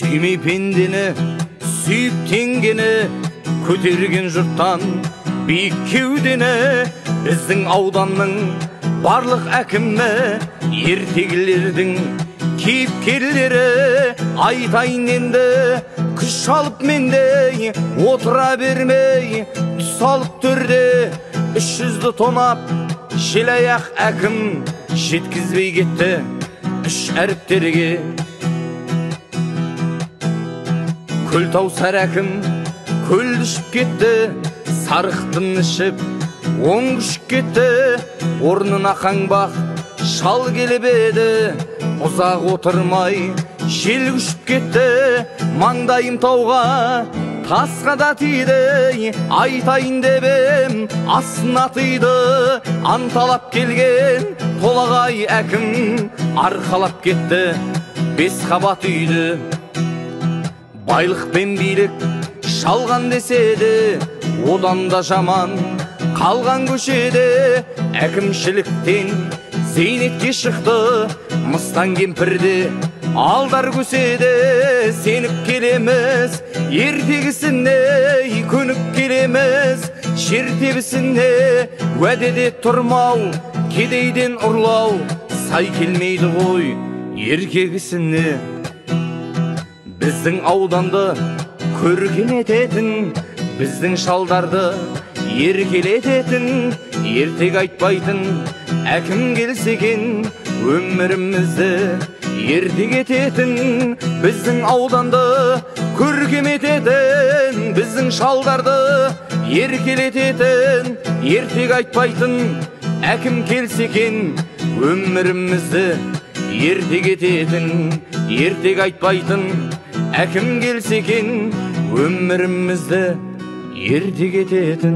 Сүймей пендені, сүйіп теңгені, көтерген жұрттан биік кеудені. Біздің ауданның барлық әкімі ертегілердің кейіпкерлері. Айтайын енді күш алып мендей, отыра бермей түс алып төрде. 300-ді тонап желаяқ әкім жеткізбей кетті үш әріптерге. Көлтаусар әкім көлді ішіп кетті, сарықтын ішіп оң күшіп кетті. Орнына қаңбақ шал келіп еді, ұзақ отырмай жел күшіп кетті. Маңдайым тауға тасқа да тиді, айтайын деп ем астына тыйды. Анталап келген толағай әкім арқалап кетті 5 қабат үйді. Байлық пен билік жалған десе де, одан да жаман қалған көшеде. Әкімшіліктен зейнетке шықты мыстан кемпірде алдар көседе. Сеніп келеміз ертегісіне, көніп келеміз жер тебісіне. Уәдеде тұрмау, кедейден ұрлау сай келмейді ғой еркегісіне. Біздің ауданды көркем ететін, біздің шалдарды еркелететін, ертек айтпайтын әкім келсе екен, өмірімізді ертек ететін. Біздің ауданды көркем ететін, біздің шалдарды еркелететін, ертек айтпайтын әкім келсе екен, өмірімізді ертек ететін. Ертек айтпайтын әкім келсе екен, өмірімізді ертек ететін.